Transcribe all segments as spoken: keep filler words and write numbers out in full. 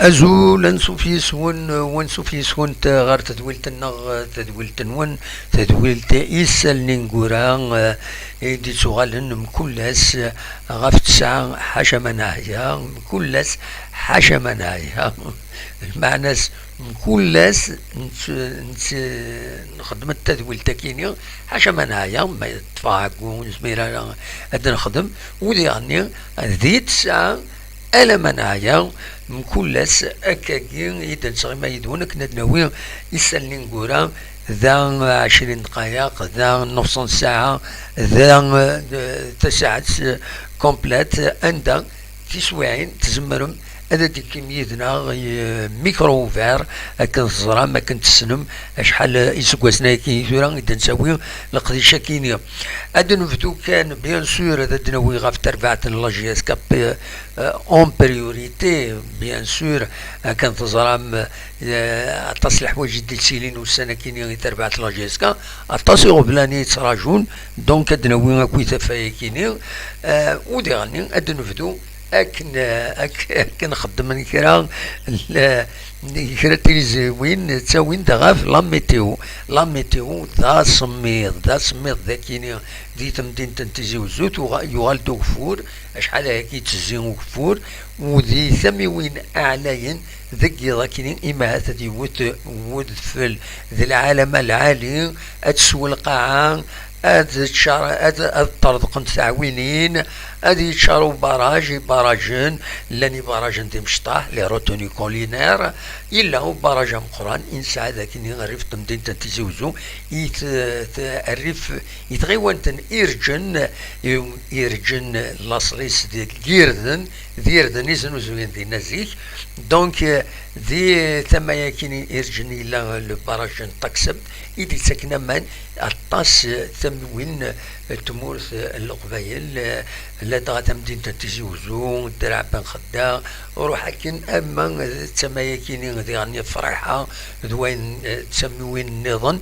Azul, ansuf yes-wen, wansuf yes-went ɣer tedwilt-nneɣ, tedwilt-nwen, tedwilt Isallen Ineggura, eh, i d-ittuɣalen mkul ass ɣef tesɛa, ḥaca ma neɛya, mkul ass ḥaca ma neɛya. Lmeɛna-s, mkul ass nett-, nett-, nxeddem-d tadwilt-akini, ḥaca ma neɛya, ma yeṭṭef ɛeggu, ur nezmir ara ad nexdem, u diɣenni di tesɛa, alamma neɛya, mkul ass akkagi i d-nettɣima yid-wen akken ad nawi Isallen Ineggura, da ɛecrin ddqayeq, da nuṣ n ssaɛa, da, eh, tasaɛet, eh, complète, anda tiswiɛin tzemrem ad d-tekkim yid-neɣ, eh, micro ouvert, akken teẓram, akken tessnem acḥal iseggasen ayagi tura i d-nettawi leqdic-akini. Ad nebdu kan, bien sûr, ad d-nawi ɣef terbaɛt n la J S K P, eh, en priorité, bien sûr, akken teẓram, eh, aṭas n leḥwayeǧ i d-yettilin ussan-akini i terbaɛt n la J S K, aṭas iɣeblan i yettraǧun, donc ad d-nawi akk i tafay-akini, eh, u diɣenni ad d-nebdu akken, eh, ak-, akken xeddmen kra n, kra n tiliẓriwin ttawin-d ɣef la météo. La météo d asemmiḍ, d asemmiḍ dagini di temdint n Tizi Uzzu, tuɣa-, yuɣal-d ugeffur, acḥal ayagi yettezzi ugeffur, u di tamiwin ɛlayen deg yiḍ akini, imahat ad yewwet wedfel. D lɛalama lɛali, ad teswa lqaɛa, ad tčar-, ad, ad ṭṭerḍqent teɛwilin, ad yeččar ubaraj, ibarajen, llan ibarajen d imecṭaḥ, les retenues collinaires, yella ubaraj ameqqran i nesɛa dagini rrif n temdint n Tizi Uzzu, i t-, t-, rrif, i tɣiwant n Irǧen, i-, Irǧen laṣel-is deg Irden, d Irden i znuzuyen dinna zik. Donc, eh, di tama-yakini Irǧen yella le barrage n Taksebt, i d-yettaken aman aṭas, eh, tamiwin, eh, tmurt, eh, n Leqbayel, eh, ladɣa tamdint n Tizi Uzzu, Draɛ Ben Xedda, ruḥ akken ama d tama-yakini diɣen Friḥa, d wayen, eh, d tamiwin nniḍen.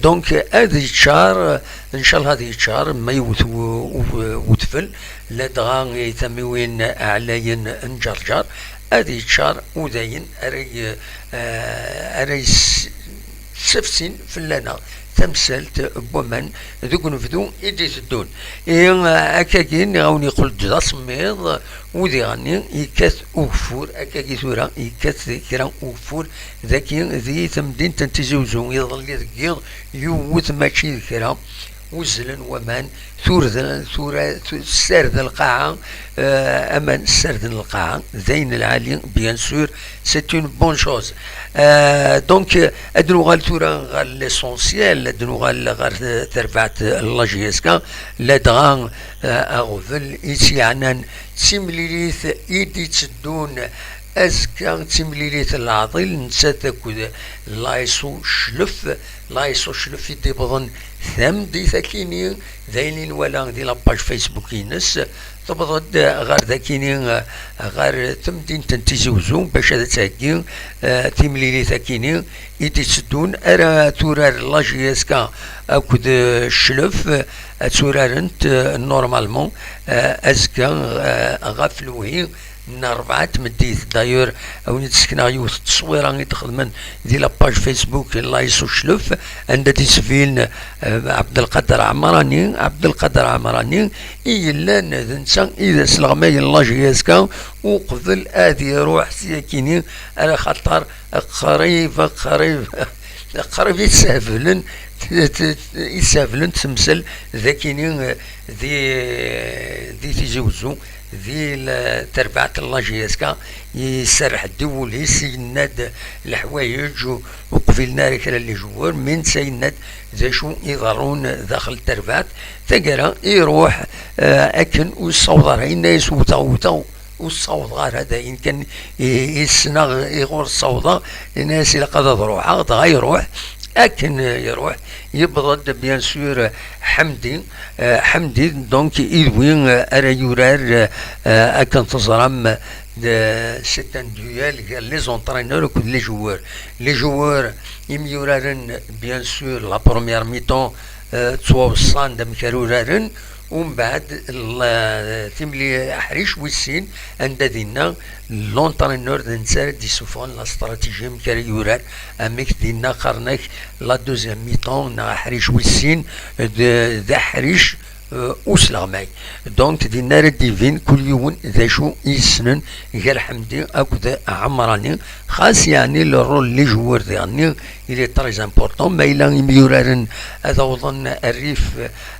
Donc, ad yeččar, ncallah ad yeččar, ma yewwet u-, u-, udfel, ladɣa i tamiwin ɛlayen n Ǧerǧer, ad yeččar udayen ara y-, eh, ara yes-, ssafsin fell-aneɣ tamsalt n waman deg unebdu i d-iteddun. Ihi, eh, akkagi, nniɣ-awen, yeqqel-d d asemmiḍ, u diɣenni yekkat ugeffur, akkagi tura yekkat kra ugeffur dagi di temdint n Tizi Uzzu. Iḍelli deg yiḍ yewwet mačči d kra, uzzlen waman, turden, tura, tu-, ssarden lqaɛa, eh, aman ssarden lqaɛa, d ayen lɛali, bien sûr, c'est une bonne chose. Eh, donc, eh, ad nuɣal tura ɣer l'essentiel, ad nuɣal ɣer t-, terbaɛt n la J S K, ladɣa, eh, aɣbel i tt-yeɛnan d timlilit i d-itteddun azekka, d timlilit n leɛḍil, nettat akked l'A S O Clef, l'A S O Clef i d-iwwḍen tameddit akini, d ayen i nwala di la page Facebook-ines, tewweḍ-d ɣer dakini, ɣer temdint n Tizi Uzzu, bac ad d-theggi, eh, timlilit akini i d-itteddun, ara turar la J S K akked, eh, Cclef, eh, ad tturarent, eh, normalement, eh, azekka, eh, ɣef lewhi n rebɛa n tmeddit. D'ailleurs, a wen-d-sekneɣ yiwet n tteswira i d-xedmen di la page Facebook n l'A S O Clef, anda d-isbin, eh, Ɛebdelqader Ɛemrani. Ɛebdelqader Ɛemrani i yellan d netta i d asleɣmay n la J S K uqbel ad iruḥ s yakini, ala xaṭer qrib, qrib qrib i tessehblen, t- t- i tessehblen temsel d akini, eh, di, di Tizi Wezzu, di la- terbaɛt n la J S K, iserreḥ-d i wul-is, yenna-d leḥwayeǧ u- ur qbilen ara kra n les joueurs, mi netta yenna-d d acu iḍerrun daxel terbaɛt. Taggara iruḥ, eh, akken ur yessaweḍ ara, yenna-yas wteɣ, wteɣ, ur ssawḍeɣ ara, d ayen kan i i ssneɣ i ɣur ssawḍeɣ, yenna-yas ilaq ad ad ruḥeɣ, dɣa iruḥ. Akken iruḥ, yewweḍ-d bien sûr Ḥemdi, eh, Ḥemdi, donc, idwi, eh, ara yurar, eh, akken teẓram, de- c'est un duel gar les entraîneurs akked les joueurs. Les joueurs, imyuraren, bien sûr, la première mi-temps, eh, ttwaweṣṣan-d amek ara uraren, umbeɛd, la- timli aḥric wis sin, anda dinna l'entraîneur d netta ara d-isuffɣen la stratégie amek ara yurar, amek dinna qqaren-ak la deuxième mi-temps neɣ aḥric wis sin, d d aḥric, eh, usleɣmay. Donc dinna ara d-ibin kul yiwen d acu i yessnen gar Ḥemdi akked Ɛemrani. Xas yeɛni le rôle n les joueurs diɣenni, il est très important. Ma yella imyuraren ad awḍen rrif,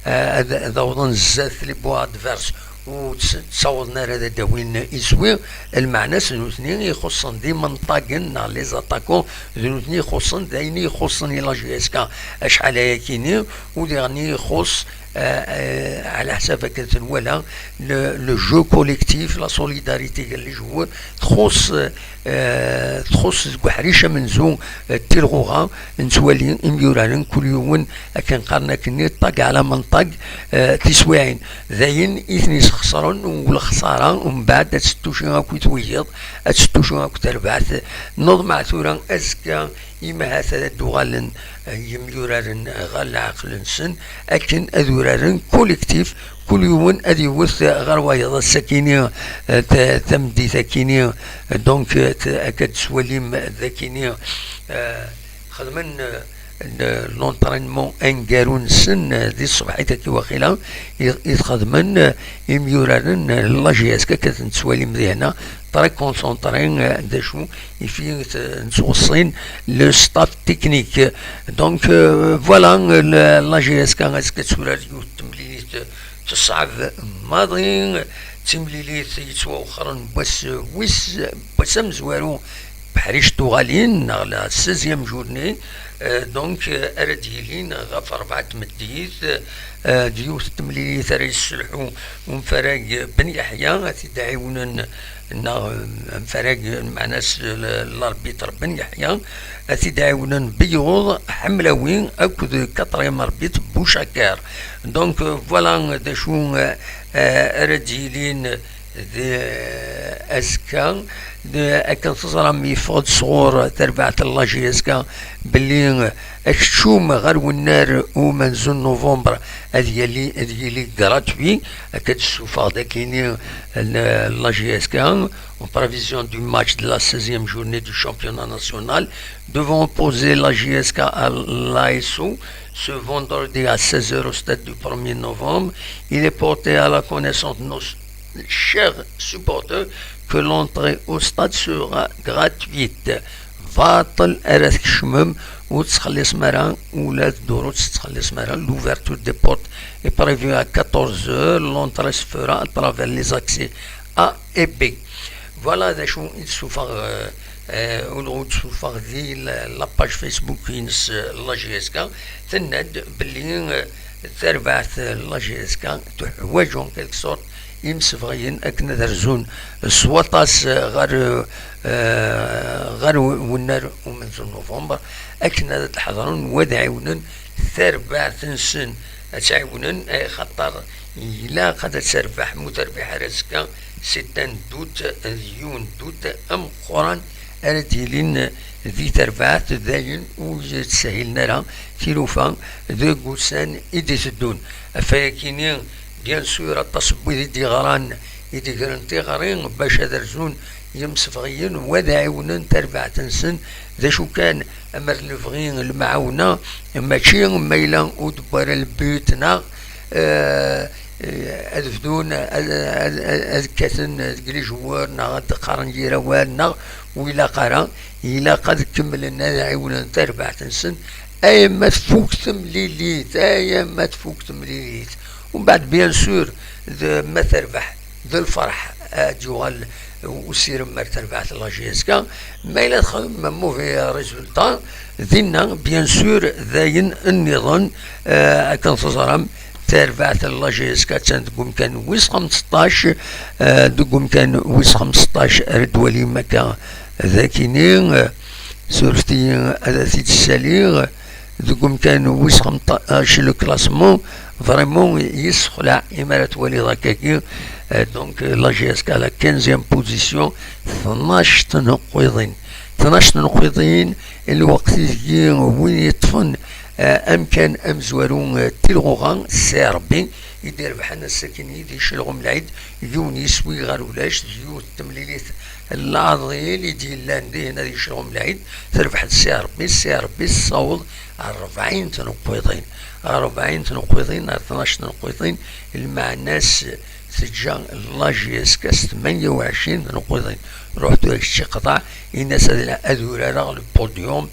eh, ad ad awḍen zdat les buts adverses, ur tt- ttawḍen ara ad d-awin iswi, lmeɛna-s d nutni ixuṣṣen d imenṭagen neɣ les attaquants, d nutni ixuṣṣen, d ayen i ixuṣṣen i la J S K acḥal ayakini, u diɣenni ixuṣṣ, eh, eh, ɛla ḥsab akken tenwala, le, le jeu collectif, la solidarité gar les joueurs, txuṣṣ, eh, txuṣṣ deg uḥric amenzu, eh, d tilɣuɣa, nettwali imyuraren kul yiwen akken qqaren akkenni ṭag ɛla menṭag, eh, tiswiɛin. D ayen i ten-isxeṣren u lexṣara, umbeɛd ad tettuci akk i twiyiḍ, ad tettuci akk terbaɛt. Neḍmeɛ tura azekka, imahat ad d-uɣalen, eh, yemyuraren ɣer leɛqel-nsen, akken ad uraren collectif, kul yiwen ad yewwet ɣer wayeḍ. Ass-akini, eh, ta- tameddit-akini, eh, donc, eh, t- akka d-tettwalim d akini, eh, xedmen, eh, n- l'entraînement aneggaru-nsen, eh, di tṣebḥit-agi waqila, i i t-xedmen, eh, imyuraren, eh, n la J S K, akka ten-tettwalim dihna, très concentrés, eh, d acu i fi t- nettweṣṣin le staff technique. Donc, eh, voilà, eh, la la J S K azekka ad turar yiwet temlilit, eh, teṣɛeb maḍi, d timlilit yettwawexxren n wass wis, wass amezwaru, beḥric tuɣalin, neɣ la seizième journée, euh, donc, euh, ara d-yilin ɣef rebɛa n tmeddit, euh, d yiwet n temlilit ara yesselḥu umfarag Ben Yeḥya, ad t-id-ɛiwnen, neɣ, euh, amfarag, meɛna-s l- l'arbitre Ben Yeḥya, ad t-id-ɛiwnen Beyuḍ Ḥemlawi akked quatrième arbitre Bouchakar. Donc, euh, voilà d acu, euh, euh, ara d-yilin d azekka, d- akken teẓram, yeffeɣ-d sɣur terbaɛt n la J S K belli akeččum ɣer wennar umenzu n novembre ad yali, ad yili gratuit, akka d-tessufeɣ-d akini la J S K, en prévision du match de la seizième journée du championnat national, devant opposer la J S K à l'A S O ce vendredi à seize heures au stade du premier novembre. Il est porté à la connaissance de nos chers supporters que l'entrée au stade sera gratuite. Baṭel ara tkecmem, ur tettxelliṣem ara, ula d dduru ur tettxelliṣem ara. L'ouverture des portes est prévue à quatorze heures. L'entrée se fera à travers les accès A et B. Voilà d acu i d-ssuffeɣ, euh, euh, ur d-ssuffeɣ di la, la page Facebook-ines, euh, la J S K, tenna-d belli, euh, tarbaɛt, euh, la J S K teḥwaǧ en quelque sorte imsebɣiyen akken ad rzun s waṭas, euh, ɣer, euh, euh, ɣer w- wennar umenzu n november, akken ad d-ḥeḍren u ad ɛiwnen tarbaɛt-nsen, ad tt-ɛiwnen, eh, xaṭer ilaq ad terbeḥ, ma ur terbiḥ ara azekka, c'est un doute, d yiwen doute ameqqran ara d-yilin di terbaɛt, d ayen ur yettsahilen ara tilufa deg ussan i d-iteddun. Ɣef wayakini, bien sûr, aṭas n wid i d-yeɣran, i d-igren tiɣri bac ad rzun yimsebɣiyen u ad ɛiwnen tarbaɛt-nsen. D acu kan, amer nebɣi lemɛawna, mačči ma yella ur d-wwi ara le but neɣ, eh, eh, ad bdun ad, ad, ad, ad kkaten deg les joueurs, neɣ ad qqaren yir awal, neɣ ur ilaq ara, ilaq ad kemmlen ad ɛiwnen tarbaɛt-nsen, ay ma tfuk temlilit, ay ma tfuk temlilit. Umbeɛd, bien sûr, d, ma terbeḥ, d lferḥ, ad yuɣal usirem ar terbaɛt n la J S K. Ma yella texdem mauvais résultat, dinna, bien sûr, d ayen nniḍen, eh, akken teẓram, tarbaɛt n la J S K attan deg umkan wis xemseṭṭac, eh, deg umkan wis xemseṭṭac ara d-twalim akka d akini, eh, surfet-iyi ad t-id-ssaliɣ, deg umkan wis xemseṭṭac le classement, vraiment yessexlaɛ imi ara twaliḍ akkagi, eh, donc la J S K à la quinzième position, tnac tneqqiḍin, tnac tneqqiḍin, lweqt ideg win yeṭṭfen, eh, amkan amezwaru, eh, tilɣuɣa, Ssi Rebbi, i d-irebḥen ass-akini di Celɣum Lɛid, yiwen yiswi ɣer ulac, d yiwet temlilit n leɛḍil i d-yellan dihin ad yecleɣ umlaɛid, terbeḥ-d Ssi Rebbi, Ssi Rebbi tessaweḍ ar rebɛin tneqqiḍin, ar rebɛin tneqqiḍin, ar tnac tneqqiḍin, lmeɛna-s teǧǧa la J S K s tmanya u ɛecrin tneqqiḍin. Ruḥ tura kečč iqḍeɛ, in-as ad, ad urareɣ le podium.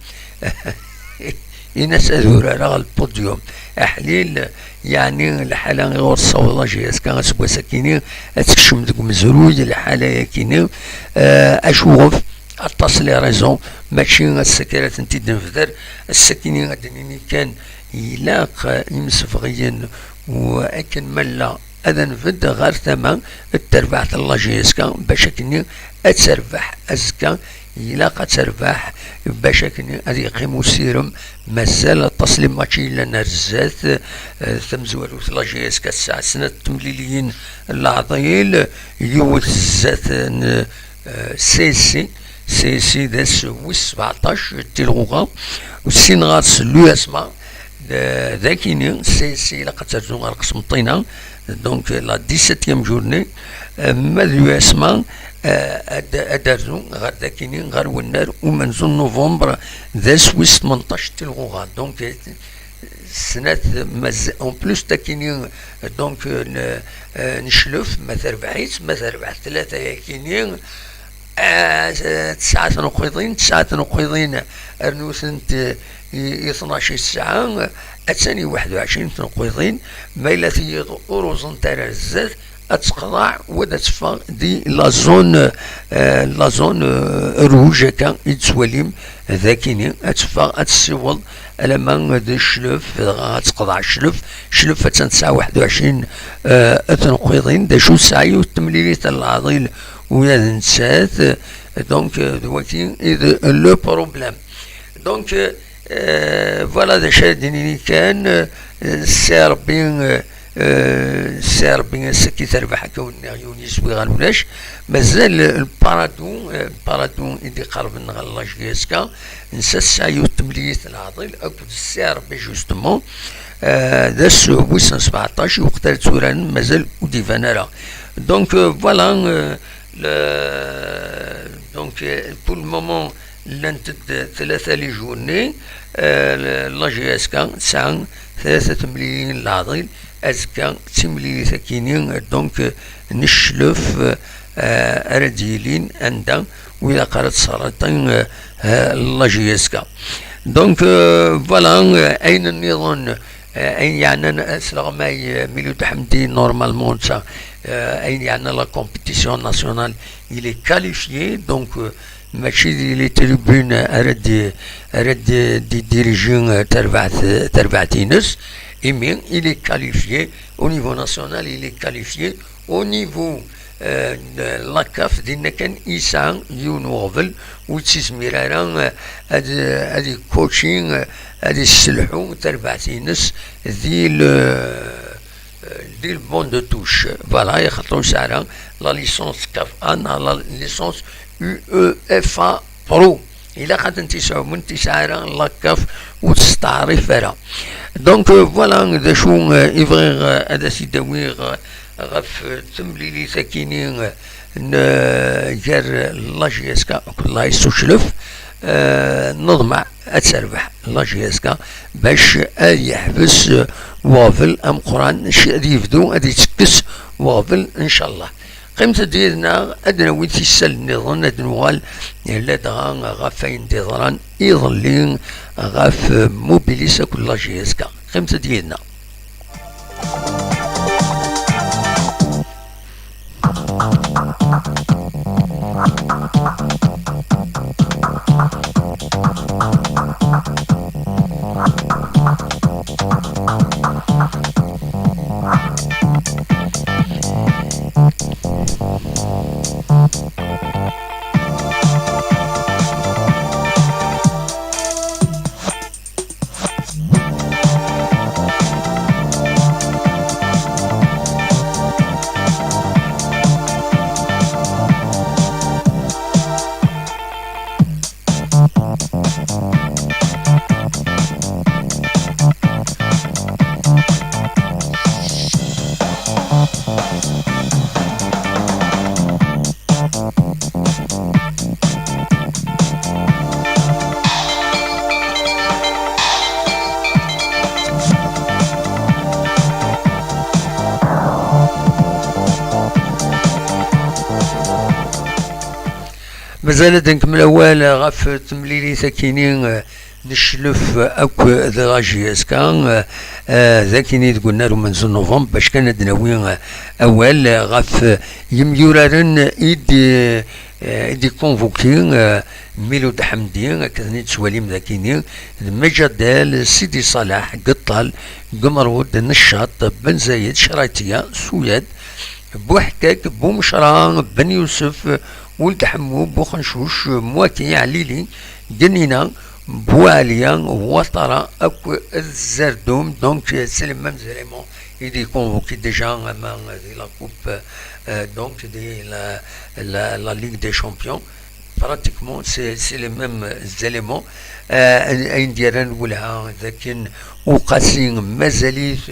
In-as ad urareɣ le podium. Aḥlil, yeɛni lḥala iɣur tessaweḍ la J S K aseggas-akini, ad tekcem deg umezruy lḥala-yakini, eh, acuɣef? Aṭas les raisons, mačči ass-agi ara tent-id-nebder, ass-akini ad d-nini kan, ilaq imsebɣiyen u akken ma nella ad nbedd ɣer tama n terbaɛt n la J S K, bac akkenni ad terbeḥ azekka, ilaq ad terbeḥ, bac akkenni ad yeqqim usirem. Mazal aṭas les matchs yellan ar zdat, eh, tamezwarut la J S K tesɛa snat temliliyin n leɛḍil, yiwet zdat n, eh, C S C, C S C d ass wis sebɛeṭṭac tilɣuɣa, u sin ɣer-s l'U S M A, d, d akini, C S C ilaq ad terzu ɣer qesmeṭṭina, donc la dix-septième journée, eh, ma d l'U S M A, eh, ad, ad terzu ɣer dakini, ɣer wennar umenzu n novembre, d ass wis tmenṭac tilɣuɣa. Donc, eh, snat, maz-, en plus dakini, donc, eh, n, eh, neclef, ma terbeḥ-itt, ma terbeḥ tlata yakini, eh, tesɛa tneqqiḍin, tesɛa tneqqiḍin, rnu-tent, eh, i, i tnac i tesɛa, attan i waḥed u ɛecrin tneqqiḍin, ma yella tiyiḍ ur uẓent ara ar zdat, ad teqḍeɛ u ad teffeɣ di la zone, eh, la zone, eh, rouge akka i tettwalim dakini, ad teffeɣ, ad tessiweḍ alamma d Cclef, dɣa ad teqḍeɛ Cclef. Cclef attan tesɛa waḥed u ɛecrin, eh, tneqqiḍin, d acu tesɛa yiwet temlilit n leɛḍil ula d nettat, eh, donc, eh, d waki i d le problème. Donc, eh, voilà d acu ara d-nini kan, eh, Ssi Rebbi, eh, eh, Ssi Rebbi ass-agi terbeḥ akka ur nniɣ yiwen yiswi ɣer ulac. Mazal lparadu, eh, lparadu i d-iqerben ɣer la J S K, netta tesɛa yiwet temlilit n leɛḍil akked Ssi Rebbi justement, eh, d ass wis n sebɛeṭṭac i waqt ara tturaren, mazal ur d-iban ara. Donc, eh, voilà, eh, le, donc, eh, pour le moment, llant-d tlata les journées, eh, la J S K tesɛa tlata temliliyin n leɛḍil, azekka d timlilit akini, donc, eh, n Cclef, eh, ara d-yilin anda ur ilaq ara ad tesserṭi, eh, eh, la J S K. Donc, eh, voilà, eh, ayen nniḍen, eh, ayen yeɛnan asleɣmay, eh, Miloud Hamdi, normalement, ça, eh, ayen yeɛnan la compétition nationale, il est qualifié, donc, eh, mačči di les tribunes ara d-, ara d-, d-idiriji, eh, tarbaɛt, tarbaɛt-ines, imi il est qualifié, au niveau national, il est qualifié, au niveau, eh, n la CAF, dinna kan yesɛa yiwen uɣbel ur yettizmir ara, eh, ad, ad icoachi, eh, ad isselḥu tarbaɛt-ines di le, eh, di le banc de touche. Voilà, axaṭer ur yesɛi ara la licence CAF A neɣ la licence UEFA Pro. Ilaq ad tent-yesɛu, ma ur tent-yesɛi ara la CAF ur testeɛrif ara. Donc, euh, voilà, d acu, euh, i bɣiɣ, euh, ad as-id-awiɣ, euh, ɣef, euh, temlilit akini, euh, n, euh, gar la J S K akked la S Uclef. eh, neḍmeɛ ad terbeḥ la J S K bac ad yeḥbes, eh, weɣbel ameqqran, c-, ad yebdu ad yettekkes weɣbel, ncallah. Qqimet-d yid-neɣ, ad d-nawi tisal nniḍen, ad nuɣal ladɣa ɣef wayen d-yeḍran iḍelli ɣef, eh, Mobilis akked la J S K. Qqimet-d yid-neɣ. Mazal ad nkemmel awal ɣef temlilit akini, eh, n cclef akk d la J S K, eh, eh, d akini deg unnar umenzu n novembre, bac kan ad d-nawi, eh, awal, eh, ɣef, eh, yimyuraren i d-, eh, i d-ikonvuki, eh, Milud Ḥemdi, akken i d-tettwalim d akini, d Mejadel, Sidi Salaḥ, Geṭṭal, Gemrud, Neccaṭ, Ben Zayed, Craytiya, Suyad, Buḥkak, Bumecra, Ben Yusef, Uld Ḥemmu, Buxencuc, Mwaki, Ɛlili, Genina, Buɛaliya, Watara, akk Zerdum. Donc, c'est les mêmes éléments. Il est convoqué déjà, euh, di la coupe, euh, donc, de la, la, la Ligue des Champions. Pratiquement, c'est, c'est les mêmes éléments. Euh, ayen d-yerran lwelha d akken Uqasi mazal-it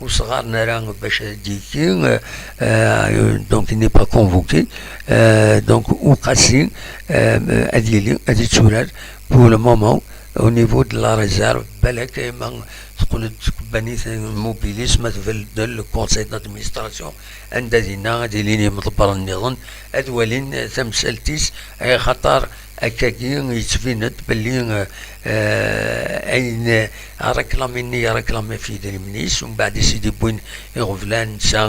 ur s-ɣɣaren ara bac ad d-yekki, euh, euh, donc il n'est pas convoqué. Euh, donc Uqasi, euh, ad yili, ad yetturar pour le moment au niveau de la réserve, balak ma teqqel-d tkebbanit n Mobilis, ma tbeddel le conseil d'administration, anda dinna ad ilin yimḍebbren nniḍen, ad walin tamsalt-is, axaṭer akkagi yettbin-d belli, euh, ayen, euh, areklami-nni yereklami ɣef yidrimen-is, umbeɛd i s-id-iwwin iɣeblan, netta,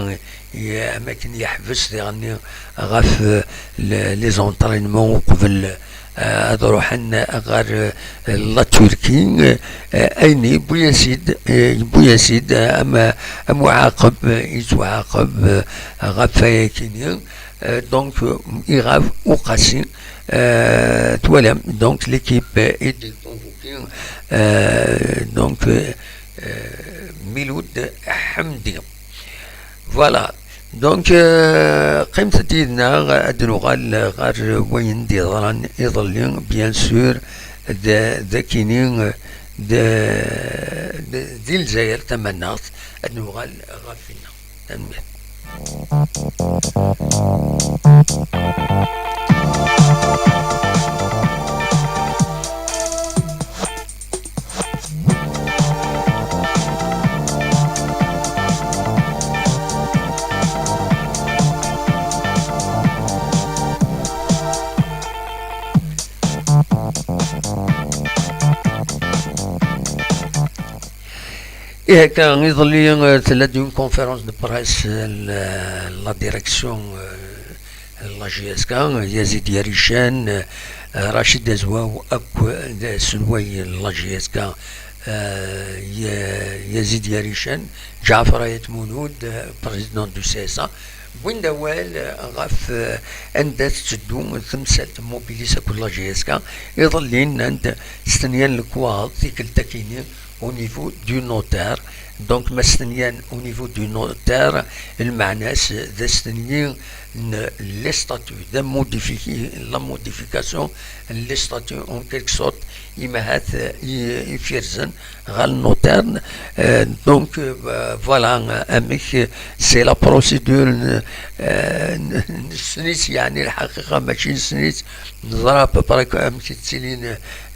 i-, am akken yeḥbes diɣenni ɣef, euh, le-, les entraînements uqbel, euh, ad ruḥen ɣer, euh, la Turquie, euh, ayen yewwi-as-id, euh, yewwi-as-id, euh, am, am uɛaqeb, euh, yettwaɛaqeb, euh, ɣef wayakini. Euh, donc, euh, iɣab Uqasi, euh, twalam, donc l'équipe, euh, est convoquée, euh, donc, euh, euh, Miloud Hamdi. Voilà. Donc, euh, qqimet-d yid-neɣ, ad nuɣal ɣer wayen d-yeḍran iḍelli, bien sûr, d, d akini, d, d, di Lezzayer tamaneɣt, ad nuɣal ɣef winna. Tanemmirt. Ihi akka, iḍelli, euh, tella-d une conférence de presse, euh, la, la direction, euh, la J S K, Yazid Yarichen, euh, Rachid Azwaw, akk d aselway n la J S K, euh, Ya-, Yazid Yarichen, Ǧaɛfer Ayat Munud, euh, président du C S A, wwin-d awal, euh, ɣef, euh, anda tetteddu temsalt n Mobilis akked la J S K. Iḍelli nnan-d s tenya n lekwaɣeḍ, tikkelt akini, au niveau du notaire. Donc, ma stenyan au niveau du notaire, lmeɛna-s d astenyi n les statuts, d amodifici-, la modification n les statuts en quelque sorte, imahat i, ifirzen ɣer le notaire. Euh, donc, euh, voilà, amek, c'est la procédure, euh, n-, n-, nessen-itt, yeɛni lḥaqiqa mačči nessen-itt, neẓra à peu près amek i ttilin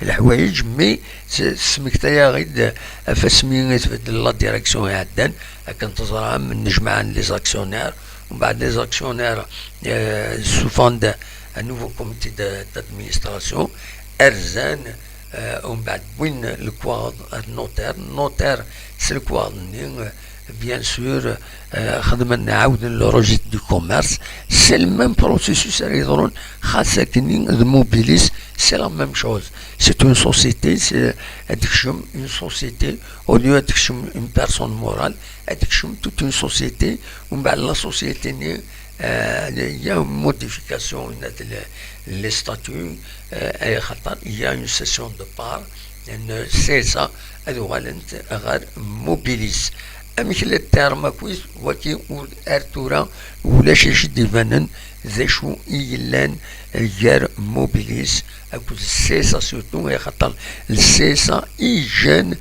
leḥwayeǧ, mais s-, tesmekta-yaɣ-id ɣef asmi i tbeddel la direction iɛeddan, akken teẓram, nnejmaɛen les actionnaires, umbeɛd les actionnaires, euh, ssufɣen-d un nouveau comité de, d'administration, rzan, euh, umbeɛd wwin lekwaɣeḍ ar notaire, notaire s lekwaɣeḍ-nni, euh, bien sûr, euh, xedmen, ɛawden le registre du commerce, c'est le même processus ara yeḍrun, xas akkenni d Mobilis, c'est la même chose. C'est une société, c'est, ad tekcem une société, au lieu ad tekcem une personne morale, ad tekcem toute une société, umbeɛd la société-nni, euh, il y a une modification, il y a de les, les statuts, euh, ay xaṭer, il y a une cession de part, une C S A, ad uɣalent ɣer Mobilis. Amek la terme akk-is, wagi ur, ar tura ulac acu d-ibanen d acu i yellan gar Mobilis akked C S A surtout, axaṭer d C S A i iǧǧan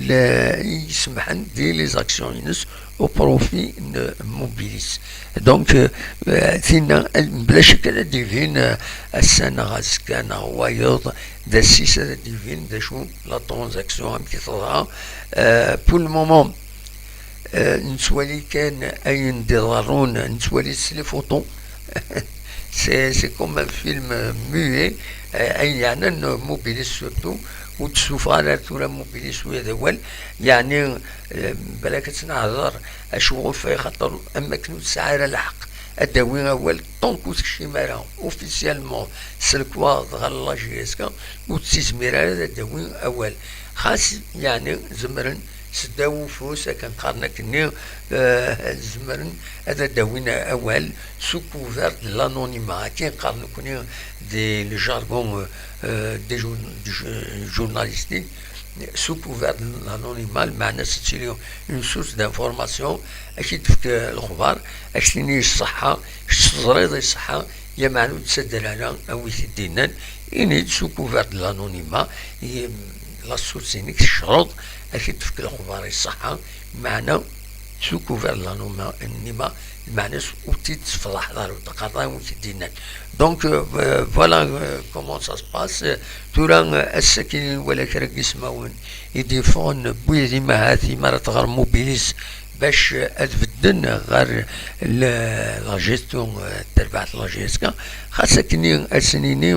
le-, i isemḥen di les actions-ines au profit n Mobilis. Donc, euh, euh, tinna, mebla ccek ad d-ibin, euh, ass-a neɣ azekka neɣ wayeḍ, d assis ad d-ibin d acu la transaction, amek i teḍra. Euh, pour le moment, euh, nettwali kan ayen d-iḍerrun, nettwali-t s les photos. C'est, c'est comme un film, euh, muet, euh, ayen yeɛnan Mobilis surtout, ur d-ssufeɣ ara tura Mobilis ula d awal, yeɛni, euh, balak ad tt-nehḍer, acu ɣef, xaṭer am akken ur tesɛi ara lḥeqq ad d-tawi awal tant ur tekcim ara officiellement s lekwaɣeḍ ɣer la J S K, ur d-tizmir ara ad d-tawi awal. Xas, yeɛni, zemren s ddaw ufus, akken qqaren akkenni, euh, zemren ad d-awin awal sous couvert de l'anonymat. Akken qqaren nekkni di le jargon, euh, des jour-, du jour-, journalistique, sous couvert de l'anonymat, lmeɛna-s ad tili une source d'information, ad k-id-tefk lexbar, ad k-tini iṣeḥḥa, kečč teẓriḍ iṣeḥḥa, lameɛna ur d-ttadder ara a wi t-id-yennan, ini-d sous couvert de l'anonymat, i, la source-inek tecreḍ ad k-id-tefk lexbar iṣeḥḥa, meɛna sous couvert de l'anonymat, lmeɛna-s ur tt-id-tefḍaḥeḍ ara, ur d-teqqareḍ ara wi t-id-yennan. Donc, euh, euh, voilà, euh, comment ça se passe. Euh, tura, euh, ass-agi nwala kra n yismawen i d-yeffɣen n wid imahat imi ara tɣer Mobilis bac, euh, ad bedden ɣer le-, la gestion, euh, n terbaɛt la J S K. Xas akkenni ad s-nini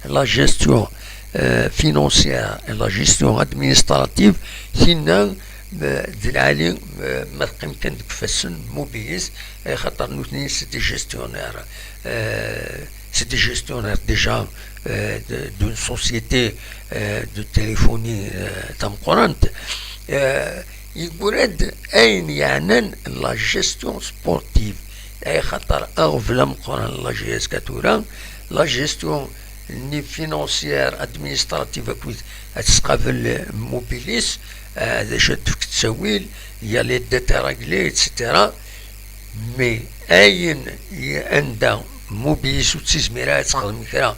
la gestion, euh, financière et la gestion administrative, tinna, euh, d lɛali, euh, ma teqqim kan deg ifassen n Mobilis, axaṭer nutni c'est des gestionnaires, euh, c'est des gestionnaires déjà, euh, de, d'une société, euh, de téléphonie, euh, tameqqrant. Euh, yeggura-d ayen yeɛnan la gestion sportive. Axaṭer aɣbel ameqqran n la J S K tura, la gestion nni financière, administrative, akked ad tesqabel Mobilis, euh, d acu ad tefk ttawil, il y a les dettes à régler, et cetera. Mais ayen i, anda Mobilis ur ttizmir ara ad texdem kra,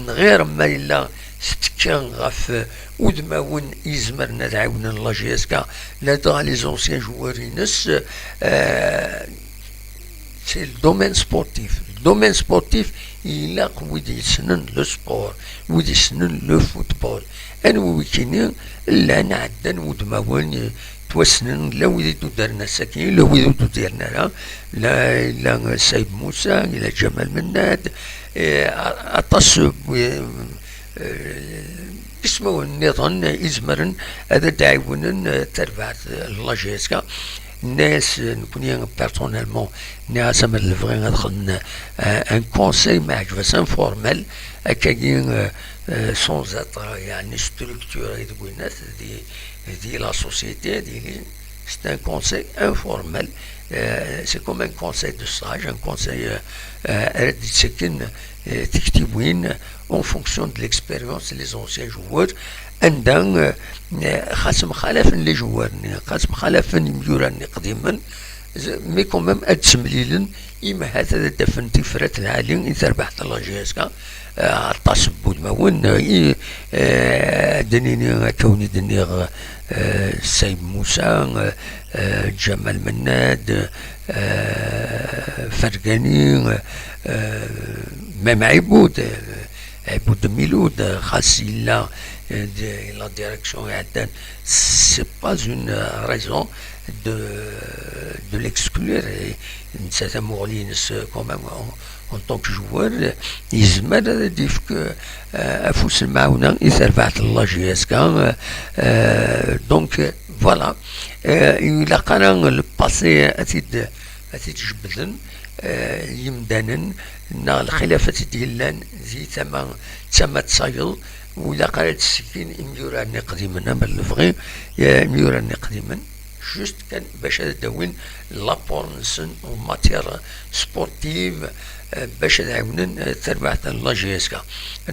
mɣir ma yella tettekka ɣef, euh, udmawen i izemren ad ɛiwnen la J S K, ladɣa les anciens joueurs-ines, euh, c'est le domaine sportif. Le domaine sportif, ilaq wid yessnen le sport, wid yessnen le football. Anwi wikini llan ɛeddan wudmawen, eh, ttwassnen, la wid i d-udren ass-agi, la wid ur d-udren ara, la, la Saïd Moussa, la Djamal Mennad, eh, a-, aṭas, eh, eh, ismawen nniḍen izemren ad d-ɛiwnen, eh, tarbaɛt, eh, n la J S K. Nniɣ-as, eh, nekkni personnellement, nniɣ-as amer lebɣi ad xedmen, eh, un conseil, ma ɛǧeb-as, informel, akkagi, eh, eh, sans être, eh, yeɛni structuré deg winat, di, di la société, di, C'est un conseil informel. Euh, c'est comme un conseil de sage, un conseil euh, euh, ara d-yettaken euh, tiktiwin en fonction de l'expérience, les anciens joueurs, anda euh, euh, xas mxalafen les joueurs-nni, xas mxalafen imyura-nni qdimen, mais quand même ad ttemlilen, imahat ad d-afen tifrat lɛali i terbaḥt n la J S K. Aṭas n wudmawen, i, eh, ad d-nini akka wen-d-nniɣ, eh, Sayed Musa, eh, Ǧamal Mennad, eh, Fergani, eh, même Ɛibud, eh, Ɛibud Milud, xas yella, eh, di la direction iɛeddan, c'est pas une raison de, de l'exclure. Et netta tamuɣli-ines, quand même, en, en tant que joueur, yezmer ad d-yefk euh, afus n lemɛawna i terbaɛt n la J S K. Euh, donc euh, voilà. Euh, ilaq ara le passé ad t-id ad t-id-jebden euh, yimdanen neɣ lxilafat i d-yellan di tama d tama d tayeḍ, u ilaq ara d-ssikkin imyura-nni qdimen am lebɣi, euh, imyura-nni qdimen juste kan bac ad d-awin l'apport-nsen en matière sportive, euh, bac ad ɛiwnen euh, tarbaɛt n la J S K.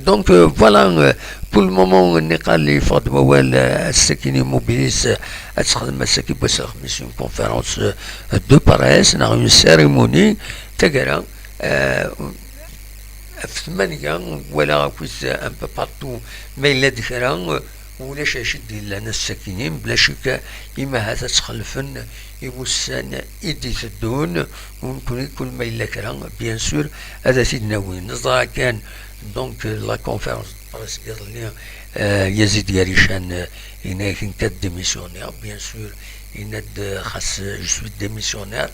Donc euh, voilà, euh, pour le moment nniqal yeffeɣ-d wawal euh, ass-agi Mobilis euh, ad texdem ass-agi n wass n lexmis une conférence euh, de presse neɣ une cérémonie. Taggara euh, ɣef tmanya walaɣ akk-is un peu partout, ma yella-d kra, ulac acu i d-yellan ass-agi, mebla ccek, imahat ad ttxelfen i wussan i d-iteddun, u nekkni kul ma yella kra, bien sûr, ad t-id-nawi. Neẓra kan, donc, la conférence de presse iḍelli, euh, Yazid Garican, euh, yenna-yak nekk ad démissionner, bien sûr, yenna-d, euh, xas, euh, je suis démissionnaire,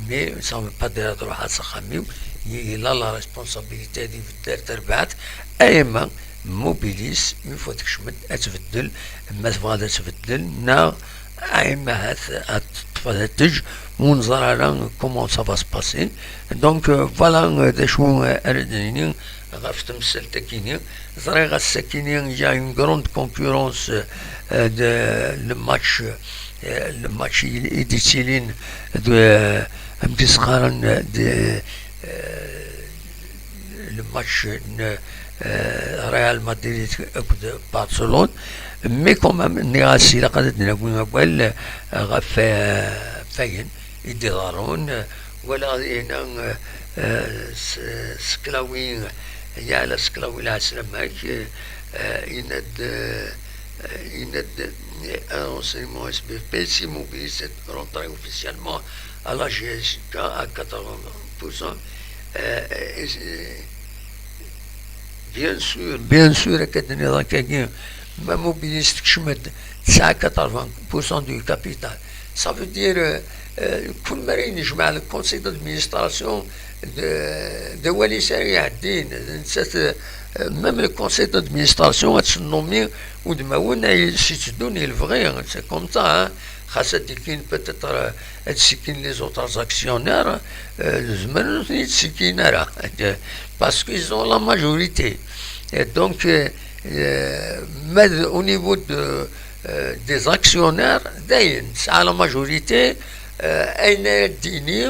mais ça veut pas dire ad ruḥeɣ s axxam-iw. Il a la responsabilité ad ibeddel tarbaɛt. Ayama Mobilis, une fois tekcem-d, ad tbeddel, ma tebɣa ad tbeddel, neɣ ayama ahat ad teṭṭef ad teǧǧ, ur neẓri ara comment ça va se passer. Donc euh, voilà euh, d acu euh, ara d-nini ɣef temsalt-agi-ni. Ẓriɣ ass-agi-ni il y a une grande concurrence euh, de le match, euh, le match i d-yettilin d euh, amek i s-qqaren, d euh, le match n euh, Real Madrid akked Barcelone, mais quand même nniɣ-as ilaq ad d-nawi awal euh, ɣef euh, wayen i d-iḍerrun. Walaɣ dinna euh, euh, s- Sklawi, Yaɛla Sklawi, lɛeslama-k, euh, yenna-d euh, yenna-d un renseignement S B P, si Mobilis est rentré officiellement à la G S K à quatre-vingts pour cent. Euh, et- et- bien sûr, bien sûr, akka d-nniḍ akkagi, ma Mobilis tekcem-d tesɛa quatre-vingts pour cent du capital. Ça veut dire euh, euh, kul mi ara yennejmaɛ le conseil d'administration d d awal-is ara iɛeddin, d nettat euh, même le conseil d'administration ad tennumi udmawen ay s-itteddun i lebɣi, c'est comme ça hein. Xas ad d-ikkin peut-être euh, ad sikkin les autres actionnaires, euh, zemren ur ten-id-sikkin ara parce qu'ils ont la majorité. Et donc euh, euh, ma d- au niveau de, euh, des actionnaires, dayen tesɛa la majorité, euh, ayen ara d-tini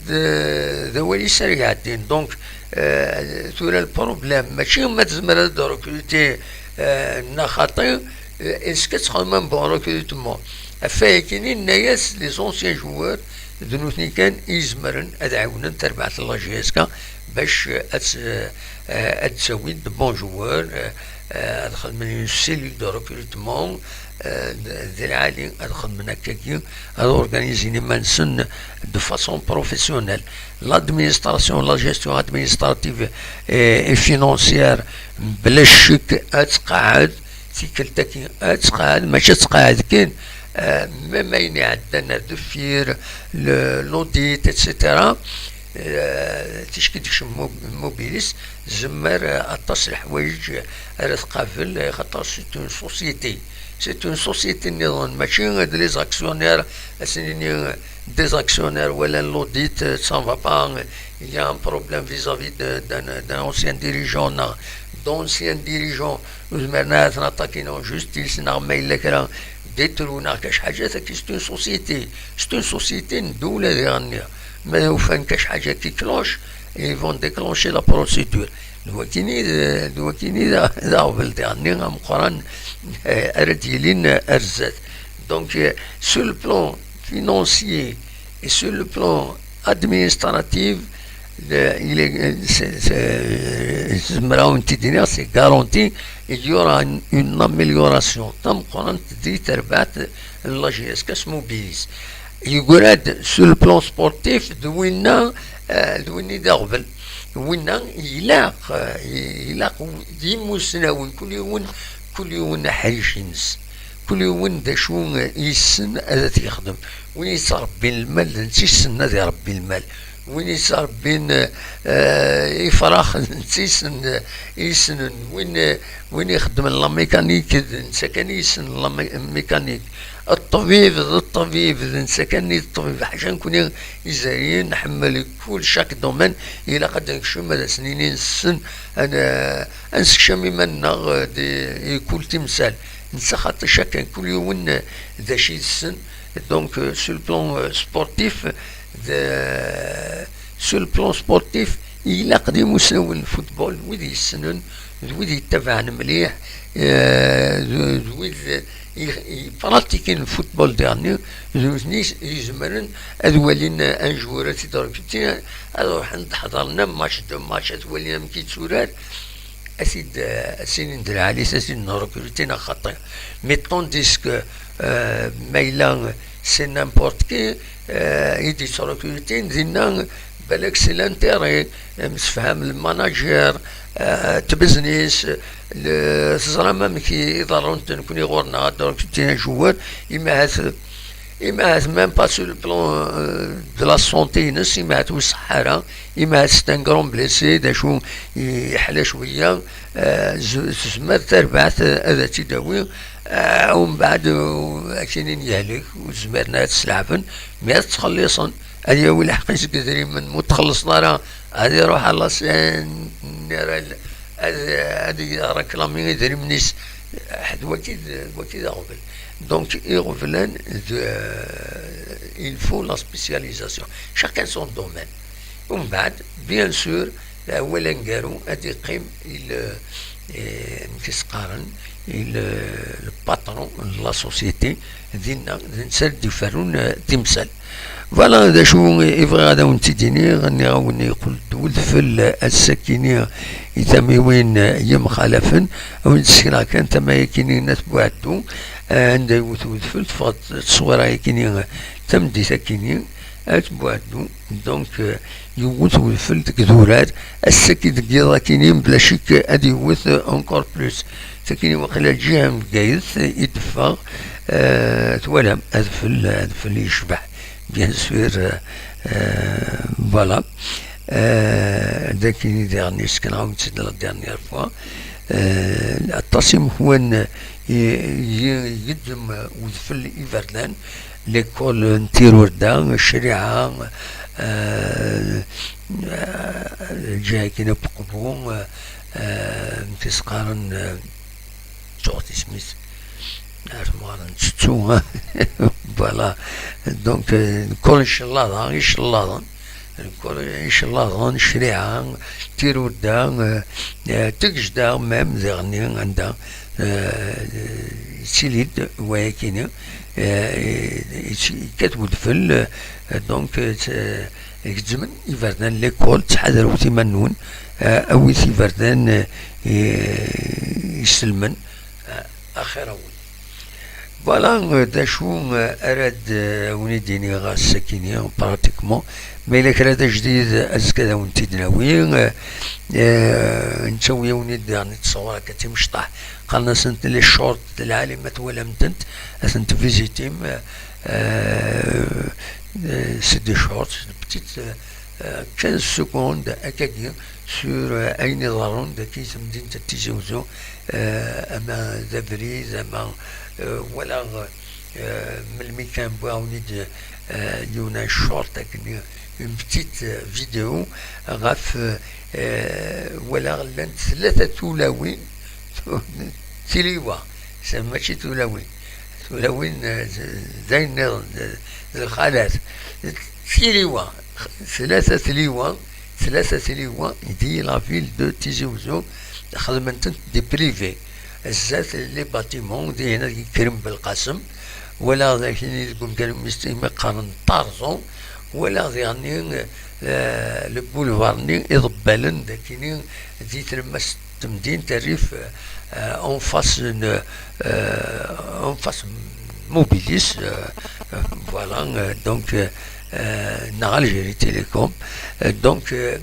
d d awal-is ara iɛeddin. Donc euh, tura le problème mačči ma tezmer ad d-recruter euh, neɣ xaṭi, euh, est-ce que txedmem bon recrutement? Ɣef wayagi yenna-yas les anciens joueurs d nutni kan i izemren ad ɛiwnen tarbaɛt n la G S K bac ad s- euh, ad d-tawin de bons joueurs, euh, euh, ad xedmen une cellule de recrutement euh, d d lɛali, ad xedmen akkagi, ad organizin iman-nsen de façon professionnelle. L'administration, la gestion administrative et, et financière, mebla ccek ad tqeɛɛed, tikkelt-agi ad tqeɛɛed, mačči ad tqeɛɛed kan, euh, même ayen iɛeddan ar deffir, le- l'audit, et cetera. Euh, ticki tekcem Mo- Mobilis, zemmer euh, aṭas n leḥwayeǧ ara tqabel, euh, xaṭer c'est une société. C'est une société nniḍen, mačči d les actionnaires, ad s-nini des actionnaires walan l'audit, euh, ça va pas, il y a un problème vis-à-vis de- d'un d'un ancien dirigeant neɣ d'anciens dirigeants ur zmiren ara ad ten-attaquin en justice, neɣ ma yella kra détour neɣ kac ḥaǧa, tagi c'est une société, c'est une société n ddula diɣenni. Ma ufan kac ḥaǧa qui cloche, ils vont déclencher la procédure. D wakini d d wakini d d aɣbel diɣenni ameqqran, eh, ara d-yilin ar zdat. Donc, euh, sur le plan financier et sur le plan administratif, le- il est, c'est- c'est- c'est c'est garanti, il y aura une, une amélioration tameqqrant di terbaɛt n la J S K s Mobilis. Yeggra-d sur le plan sportif d winna, eh, d winni d aɣbel. Winna ilaq, eh, ilaq d imusnawen, kul yiwen, kul yiwen aḥric-ines. Kul yiwen d acu i yessen ad t-yexdem. Win yettṛebbin lmal, d netta yessen ad iṛebbi lmal. Win yettṛebbin, eh, ifrax, d netta yessen, yessnen. Win, win ixeddmen la mécanique, d netta kan i yessen la mé- mécanique. Ṭṭbib d ṭṭbib, d netta kan i d ṭṭbib. Ḥaca nekni Izzayriyen nḥemmel kul, chaque domaine ilaq ad d-nekcem, ad as-nini nessen, ad n- ad nessekcam iman-nneɣ, eh, di, i kul timsal. Netta xaṭi chacun, kul yiwen, eh, d acu i yessen. Donc, euh, sur le plan, euh, sportif, de, sur le plan sportif, ilaq d imusnawen n football, d wid yessnen, d wid yettabaɛen mliḥ, eh, d d wid i- i- pratiquin le football diɣenni, d nutni i izemren ad walin un joueur, ad t-id-recrutin, ad ruḥen ad ḥeḍren un match, deux matchs, ad walin amek yetturar, ad t-id, ad s-inin d lɛali-s, ad t-id-nrecrutin neɣ xaṭi. Mais tandis que, euh, ma yella c'est n'importe qui, euh, i d-yettrecrutin dinna, balak c'est l'intérêt, msefham le manager, euh, tbeznis, le- teẓram amek i ḍerrunt nekni ɣur-neɣ ad d-recrutin un joueur, imi ahat, imi ahat même pas sur le plan, euh, de la santé-ines, imi ahat ur iṣeḥḥa ara, imi ahat c'est un grand blessé, d acu yeḥla cwiya, euh, z- tezmer terbaɛt ad tt-id-tawi, euh, umbeɛd, euh, akinin yehlek, ur zmiren ara ad t-sleɛben, mais ad t-ttxelliṣen. Ad yawi lḥeqq-is deg idrimen, ma ur txellṣeḍ ara, ad iruḥ à la C N R L, ad, ad ireklami idrimen-is. D waki d, d waki d aɣbel. Donc, iɣeblan, d, euh, il faut la spécialisation. Chacun son domaine. Umbeɛd, bien sûr, awal aneggaru ad iqqim i le, eh, amek i s-qqaren, i le, le patron de la société, dinna, d netta ara d-iferrun, eh, timsal. Voilà d acu i bɣiɣ ad awen-tt-id-iniɣ, nniɣ-awen yeqqel-d wedfel ass-akini i tamiwin yemxalafen, ad awen-d-ssekneɣ kan tama-yakini n At Buɛeddu, eh, anda yewwet wedfel, teffeɣ-d tteswira-yakini tameddit-akini, At Buɛeddu. Donc, euh, yewwet wedfel deg idurar, ass-agi deg yiḍ akini, mebla ccek ad yewwet, euh, encore plus. Sakini waqila lǧiha n Bgayet i d-teffeɣ, euh, twalam adfel, adfel yecbeḥ, bien sûr, euh, euh, voilà. Euh, d akini diɣen i s-kkneɣ, awen-tt-id la dernière fois. Euh, aṭas imekwan i, i, i yeddem wedfel iberdan, l'école n Tirurda, ccariɛa, euh, euh, lǧiha-agi n Uqbu, euh, euh, amek i s-qqaren, euh, ttuɣ tisem-is, ar tmeɣra n ttettu, voilà. Donc, euh, mkul icellaḍen, icellaḍen, mkul icellaḍen, ccariɛa, Tirurda, euh, euh, Tigejda, même, diɣenni, anda, euh, yettili-d wayakini, euh, yekkat wedfel, euh, donc, euh, gezzmen iberdan l'école, ttḥadaret iman-nwen, euh, awit iberdan, euh, i- iselmen, euh, axir-awen. Voilà, euh, d acu, euh, ara d, euh, awen-id-iniɣ ass-akini, pratiquement. Ma yella kra d ajdid, azekka ad awen-t-id-nawi. Euh, euh, nettawi-awen-id daɣen ttṣewwir akka timecṭaḥ. Qqaren-asent les shorts de lɛali, ma twalam-tent, ad tent-tvizitim. Euh, euh, c'est des shorts, des petites, euh, euh, quinze secondes, akkagi, sur, euh, ayen iḍerrun dagi tamdint n Tizi Uzzu, euh, ama d abrid, ama, euh, wala, euh, Euh, melmi kan wwiɣ-awen-id, euh, yiwen un short akken, une petite, euh, vidéo ɣef, euh, walaɣ llant tlata tulawin, tiliwa, s-, mačči tulawin, tulawin, euh, d, d ayen nniḍen, d, d lxalat, tiliwa, tlata tliwa, tlata tliwa, di la ville de Tizi Ouzou, xedmen-tent des privés. Zdat les bâtiments, dihin ad yekkren Belqasem, walaɣ d akini deg umkan umi qqaren Tarzan, walaɣ diɣenni, eh, le boulevard-nni iḍebbalen d akini di tlemmast n temdint Rrif, eh, en face n, eh, en face Mobilis, eh, eh, voilà, eh, donc, eh, eh, neɣ Algérie Télécom. Eh, donc, eh,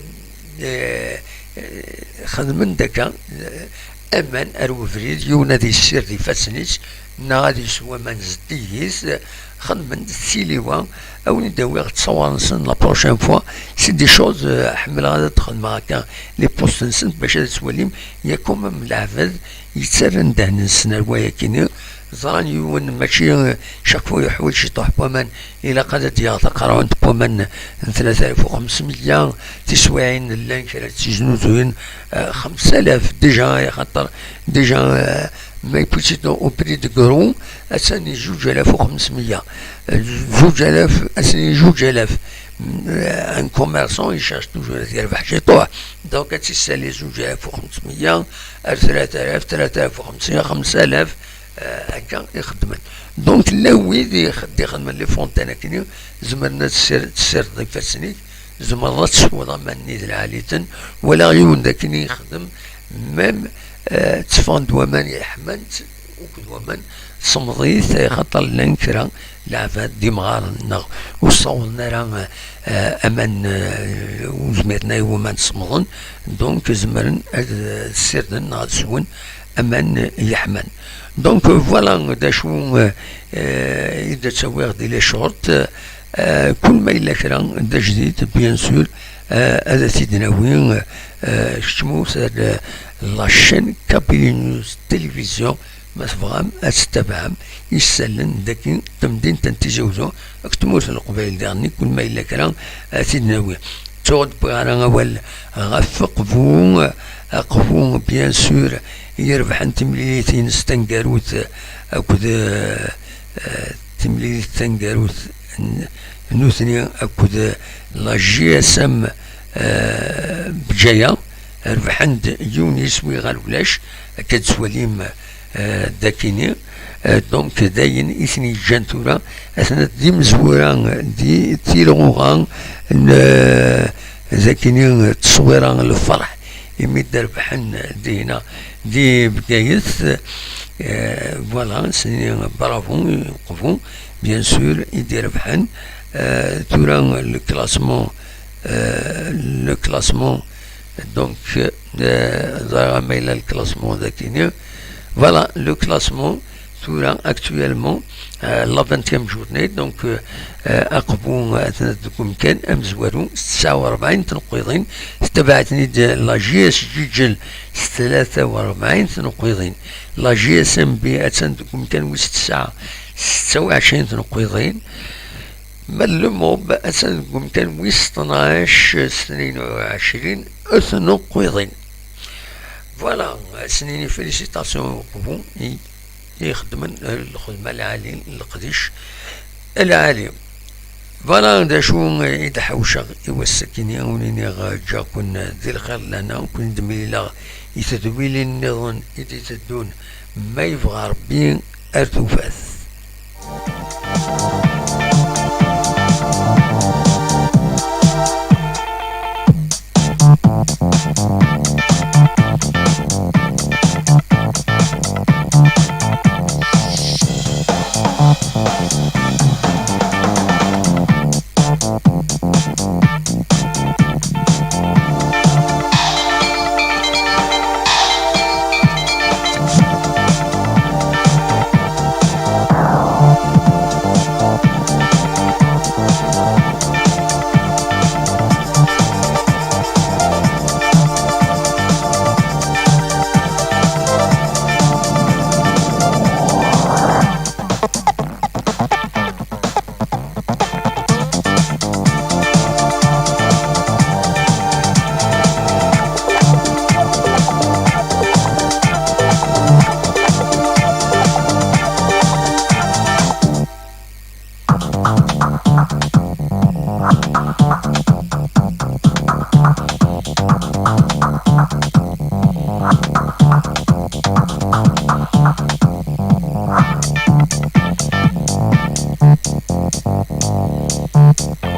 eh, eh, xedmen-d akka, eh, aman ar ubrid, yiwen ad yessired ifassen-is, neɣ ad yeswa aman zeddig-is, eh, xedmen-d tiliwa, a wen-id-awiɣ ttṣawar-nsen la prochaine fois, c'est des choses, eh, ḥemmleɣ ad xedmeɣ akka les posts-nsen, bac ad twalim, il y a quand même leɛbad yettarran ddehn-nsen ar wayakini, ẓran yiwen mačči, eh, chaque fois yeḥwaǧ ciṭuḥ n waman, ilaq ad d-yaɣ taqerɛunt n waman n tlata alaf u xemsmeyya, tiswiɛin llan kra ttiznuzuyen, eh, xemsa alaf déjà, axaṭer déjà, eh, ma yewwi-tt-id au prix de gros, attan i zuǧ alaf u xemsmeyya. Eh, zuǧ alaf, attan i zuǧ alaf. Mm, eh, un commerçant, il cherche toujours ad yerbeḥ ciṭuḥ. Donc, ad tt-issali zuǧ alaf u xemsmeyya, ar tlata alaf, tlata alaf u xemsmeyya, xemsa alaf, eh, akka i xeddmen. Donc, llan wid i xed-, ixeddmen les fontaines akkenni, zemren ad tessir-, tessirdeḍ ifassen-ik, tzemreḍ ad tesweḍ aman-nni d lɛali-ten. Walaɣ yiwen d akken i yexdem, même, eh, tteffɣen-d waman yeḥman, akked waman, semmeḍ-it, axaṭer llan kra leɛbad d imɣaren, neɣ ur ssawḍen ara, eh, aman, eh, ur zmiren ara i waman semmḍen, donc zemren ad, eh, ssirden neɣ ad swen aman yeḥman. Donc, voilà d acu, eh, eh, i d-ttawiɣ di les shorts. Eh, kul ma yella kra d ajdid, bien sûr, eh, ad t-id-nawi, eh, keččem ar, eh, la chaîne Kabylie News Télévision, ma tebɣam ad tettabaɛem isallen dagi n temdint n Tizi Uzzu akked tmurt n Leqbayel diɣen, kul ma yella kra ad t-id-nawi. Ttuɣ d-wwiɣ ara awal ɣef Aqbu. Aqbu, bien sûr, yerbeḥen timlilit-ines taneggarut akked, eh, eh, timlilit taneggarut n-, nutni akked la J S M, eh, Bgaya, rebḥen-d yiwen yiswi ɣer ulac, akka d-twalim, eh, dakini. Eh, donc, d ayen i ten-yeǧǧan tura, atnan d imezwura di tilɣuɣa n, eh, dakini, tteswira n lferḥ, imi d-rebḥen dihina di Bgayet. Eh, voilà, c'est bravo, Aqbu, bien sûr, i d-irebḥen. Eh, tura le classement, eh, le classement, donc, eh, ẓriɣ ma yella le classement dakini. Voilà, le classement, tura, actuellement, eh, la vingtième journée, donc, eh, eh, Aqbu, eh, atnan deg umkan amezwaru s tesɛa u rebɛin tneqqiḍin, tettabaɛet-ten-id la J S Ǧiǧel s tlata u rebɛin tneqqiḍin. La J S M B attan deg umkan wis tesɛa s setta u ɛecrin tneqqiḍin. Ma d Le Mob attan deg umkan wis tnac s tnin u ɛecrin tneqqiḍin. Voilà, ad s-nini félicitations i Aqbu i, i ixeddmen, eh, lxedma lɛali, leqdic lɛali. Voilà d acu i d-ḥawceɣ i wass-akini, a wen-iniɣ, eh, ǧǧiɣ-ken di lxir d lehna, ken-id-mlileɣ i tedwilin nniḍen i d-iteddun, ma yebɣa Rebbi, ar tufat.